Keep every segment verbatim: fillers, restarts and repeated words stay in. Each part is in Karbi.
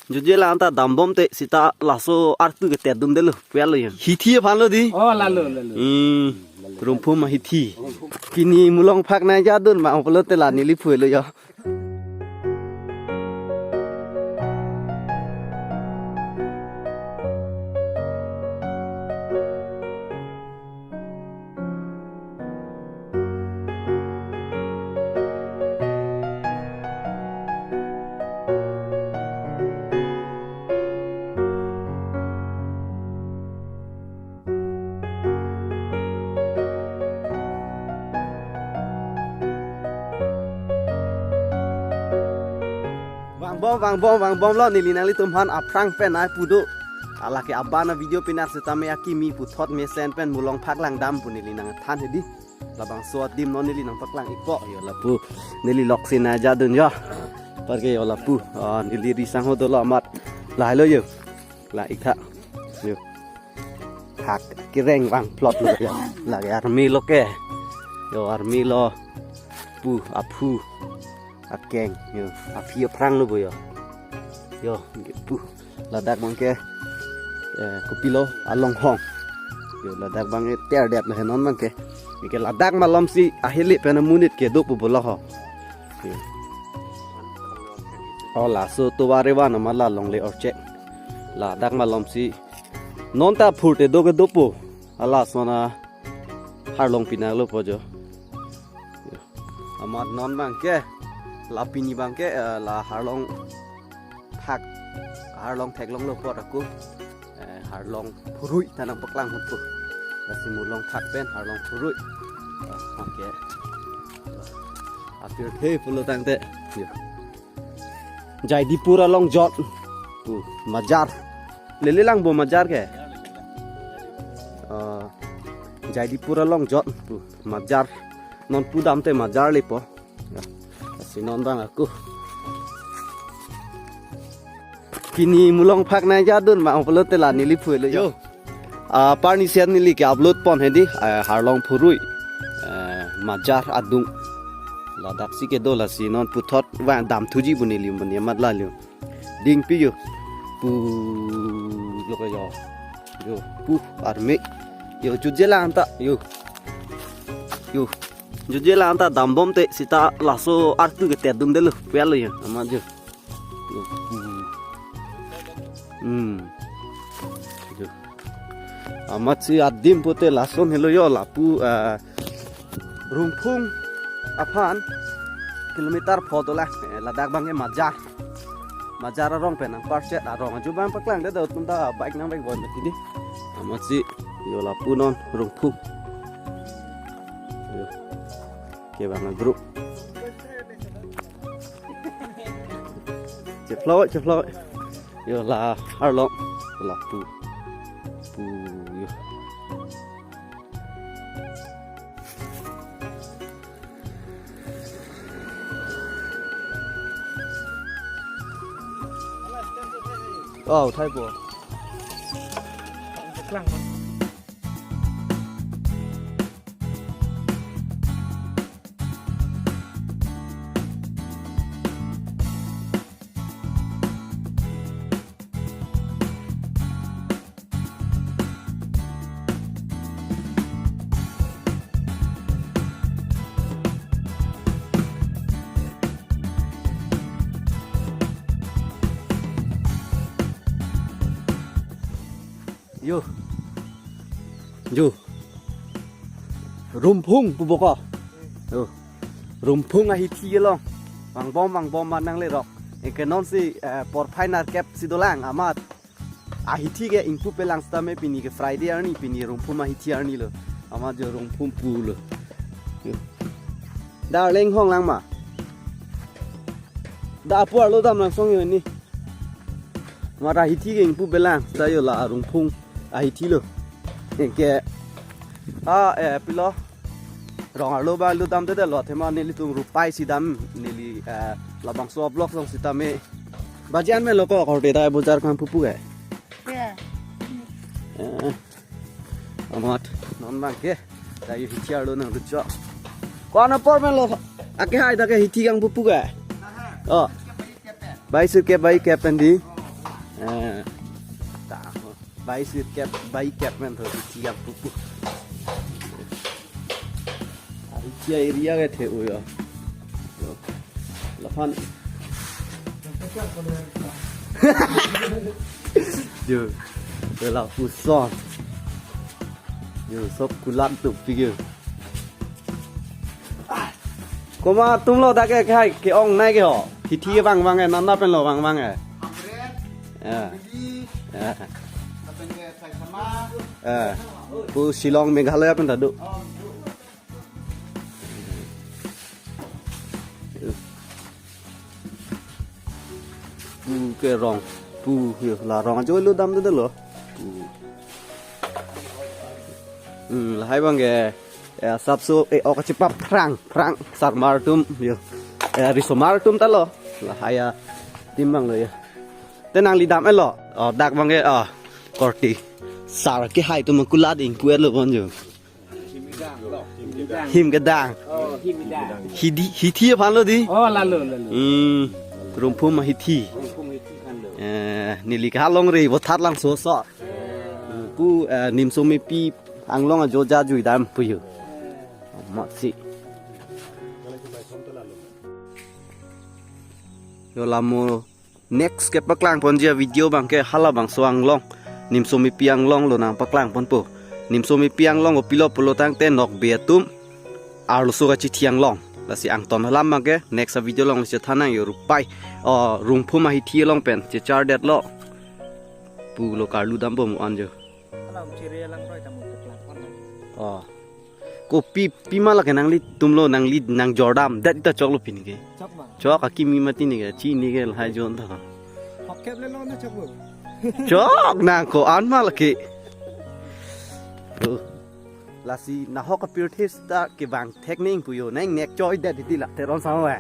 Juje la anta dambom te sita laso artu ke tedun delo, puya lo ya. Hithi aphan lo di. Oh, lalo, lalo. Hmm. Rumphum ahithi. Pini mulong phak nangkedun ma pulote la neli phu lo ya. Vangbom, vangbom, vangbom lo, neli nanglitum aphan aphrang pen nai pu do. Hala ke aban a-video pinar setame akimi puthot mesen pen mulong phak langdam pu neli nangthan hedi. Labangso adim non neli nangpaklang ikpo yo lapu. Neli loksi nangkedun yo. Parke yo lapu. Ah, neli ri sangho dolo amat. Lahai lo yo. La ik tha. Yo. Hak kereng vangplot lo ya. Lake army lo ke. Yo army lo. Pu aphu. Akeng. Yo. Aphi aphrang lo bo yo. Yo. Pu. Ladak abang ke. Eh, kopilo alonghong. Yo ladak abang ke terdet lo he non abang ke. Ke ladak malom si ahili pen amonit kedo pu bolo ho. Yo. Oh, laso tovar evan amala longle orchek. Ladak malom si non ta phurte do ke dopo. Hala sona harlong pinang lo po jo. Amat non abang ke la pini abang ke, eh, la harlong thak, harlong theklong lo po ako. Eh, harlong phurui ta nangpaklang hon po. Lasi mulong thak pen harlong phurui. Ah, oke. Apirthe pulo tangte. Yo. Jaidipur along jot. Pu, majar. Lele lang bo majar ke? Ah, Jaidipur along jot. Pu, majar. Non pudam te majar le po. Ya. Lasi non abang ako. Pini mulong phak nangkedun ma pulote la neli phu lo yo. Yo. Ah, parni siat neli ke-upload pon hedi, eh, harlong phurui, eh, majar adung. Ladak si kedo lasi non puthot vangdam thuji bu neli bu ne amat la lo. Dingpi yo. Pu lo ke yo. Yo, pu army. Yo, juje la anta. Yo. Yo. Juje la anta dambom te sita laso artu ke tedun delo. Puya lo yo. Amat yo. Hmm. Amatsi adim pute lason helo yo lapu, eh, Rungphung aphan kilometer pho dolang, eh, ladak abang ke majar. Majar arong pen nangparchet arong aju abang paklang de dot tum ta bike nang bike bon mati di. Amatsi yo lapu non Rungphung. Yo. Ke abang group. Chephlok, chephlok. Yo la arlong. La pu. Pu yo. Oh, thai po. Yo. Yo. Rungphung pu boko. Yo. Rungphung ahithi along. Vangbom vangbom ma nanglerok. Anke non si, eh, porphai nerkep si dolang amat. Ahithi ke ingpu pelang setame pini ke Friday arni pini Rungphung ahithi arni lo. Amat jo Rungphung pu lo. Yo. Darling hong lang ma. Da apu arlo dam langsong yo ni. Amat ahithi ke ingpu pelang seta yo la Rungphung ahithi lo. Anke, ah, eh, pilo. Rong arlo abang lo dam te de lo athema nelitum rupai si dam neli, eh, labangso vlog along setame. Bajan me lo ko korte dai bojar kangpu pu ke. Ya. Eh. Amat non abang ke. Dai hithi arlo nanglucho. Ko-an apor me lo. Ake hai ta ke hithi kangpu pu ke. Oh. Bai su ke bai ke pen di. Eh, ta, bai sirkep, bai kep men tho, tiang pupu. Ari kia area ke the uyo. Laphan. Yo, lapuson. Yo, sob kulat tu pikir. Komat atum lo dak ke hai ke-ongnei ke ho. Hithi vangvang e, nana pen lo vangvang e. Ya. Ya. Eh. Pu Shillong Meghalaya pen ta do. Pu ke rong. Pu yo la rong ajo lo damde lo. Pu. Hmm, lahai abang ke, ya, sapso, eh, ok chipap phrang, phrang, sarmar atum, yo. Eh, risomar atum ta lo. Lahai adim abang lo, yo. Te nangli dam-et lo. Oh, dak abang ke, oh, korte. Sar kehai atum kulat ingpu-et lo bon yo. Him kedang. Oh, him kedang. Hidi, hithi aphan lo di. Oh, lalo, lalo. Hmm. Rumphum ahithi. Rumphum ahithi aphan lo. Eh, neli ke Longrui Voithalangso so. Pu, eh, Nimso Mepi Anglong ajo ja jui dam pu yo. Amatsi. Yo lamo next kepaklang ponji avideo abang ke halabangso Anglong. Nimso Mepi Anglong lo nangpaklang ponpo. Nimso Mepi Anglong kopilo pulo tangte Nokbe atum arloso kachithi Anglong. Lasi angton alam abang ke next avideo along chethan nang yo Rupai. Oh, Rumphum ahithi along pen chechar det lo. Pulo karlu dampo mo-an jo. Alam chiri alang roi tamu keplang pon lagi. Oh. Kopi pima lake nanglitum lo nangli nang jordam. Dat ita choklo pini ke. Chok ma. Chok akimi mati ni ke. Chini ke lahai jon ta. Hok kep le lo na chok lo. Chok nang ko-an ma lake. Oh. Lasi nahok apirthe ta kevang thek ning pu yo. Nang nek choi det titi la teron sama we.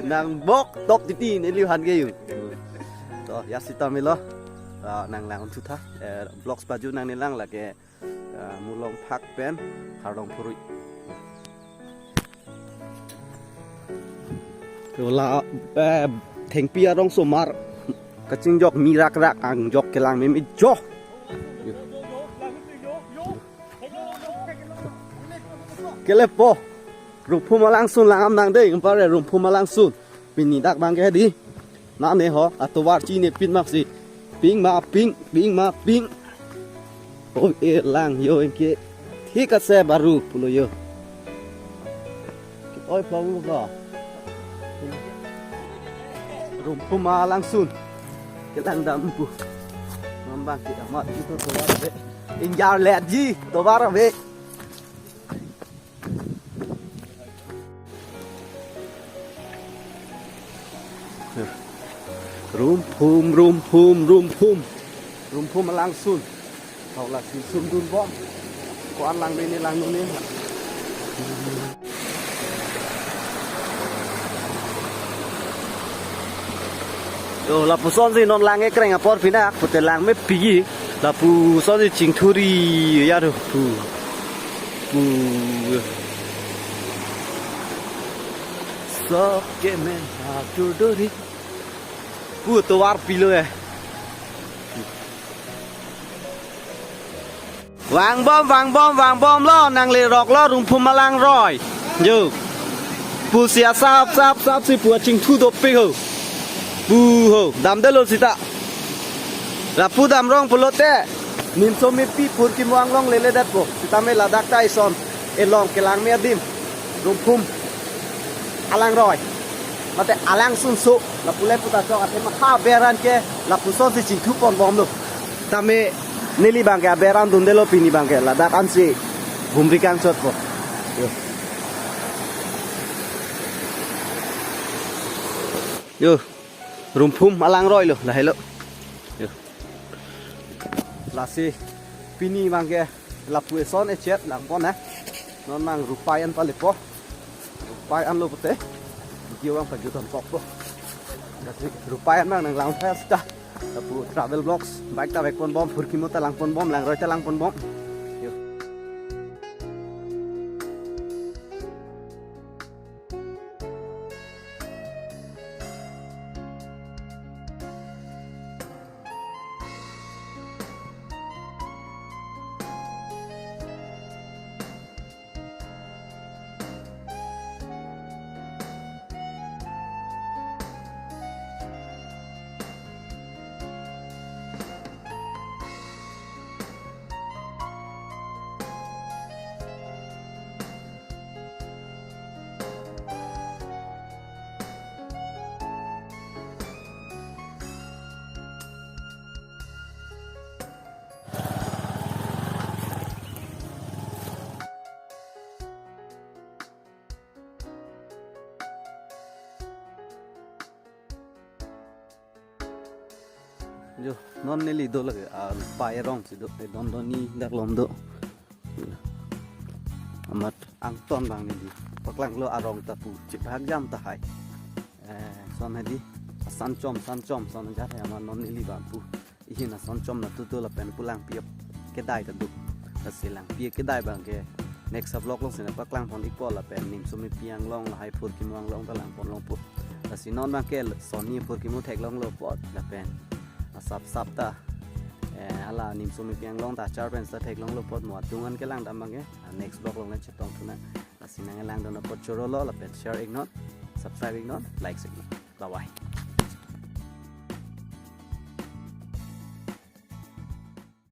Nang bok top titi neli han ke yo. To, ya sita melo. Ah, nang lang thu tha. Eh, vlogs paju nangnelang lake, ah, Mulong Phak pen Kardom Phurui. Ke la, eh, thengpi arong somar kachingjok mi rak rak angjok kelang meme jo. Kelepo. Rumphum alangsun lang-am nang dei, kempare Rumphum alangsun. Pini dak abang ke di. Nane ho, atovar chinepin maksi. Ping ma ping, ping ma ping. Oi, e lang yo anke. Thik ase baru pulo yo. Oi, pong ko. Rumphum alangsun. Kelang dam pu. Mambang ke amat itu tovar be. Injar let ji, tovar be. Rumphum, Rumphum, Rumphum. Rumphum alangsun. Tau lasi sundun bom. Ko-an lang mene lang nune. Yo, lapuson si non lang ekreng apor pinak, pute lang mepiji, lapuson si chingthuri ya do, pu. Pu. Sok ke men atur dori. Pu tovar pilo eh. Vangbom, vangbom, vangbom lo, nanglerok lo, Rumphum alangroi. Yo. Pusi asap, sap, sap si pu achingthu dopik ho. Pu ho, damdelo sita. Lapu damrong pulote. Nimso Mepi Phurkimo Anglong lele detpo. Sitame ladak ta ison. Elong kelang me adim. Rumphum alangroi. Mate alangsun so. Lapu le puta chok athema ha beran ke. Lapuson si chingthu ponbomlo. Tame neli abang ke aberan dundelo pini abang ke ladak ansi gumri kangchotpo. Yo. Yo. Rumphum alangroi lo, lahelo. Yo. Lasi pini abang ke lapu eson echet langpon eh. Non nang Rupai an palepo. Rupai an lo pute. Video abang pajuton pokpo. Lasi Rupai an abang nanglang tha sita. Lapu travel vlogs, bike ta vekponbom, Phurkimo ta langponbom, langroi ta langponbom. Yo. Jo, non neli do lake, ah, pai arong si do, eh, Dondoni dak along do. Amat angton abang neli paklanglo arong ta pu, chipahak jam tahai. Eh, son hedi, asan chom, san chom, son ajat hai amat non neli abang pu. Ihin ason chom natu do lapen pu langpi kedai ta do. Lasi langpi kedai abang ke next vlog along si nangpaklang pon ikpo lapen Nimso Mipi Anglong lahai Phurkimo Anglong ta lang pon longpo. Lasi non abang ke sonni Phurkimo theklonglo apot lapen asap sap ta, eh, hala Nimso Mipi Anglong ta achar pen ta theklonglo apot mo atum an kelang dam abang ke, ah, next vlog along le chetong thu nang. Lasi nangkelang dun apot choro lo lapen share iknon, subscribe iknon, like iknon. Bye bye.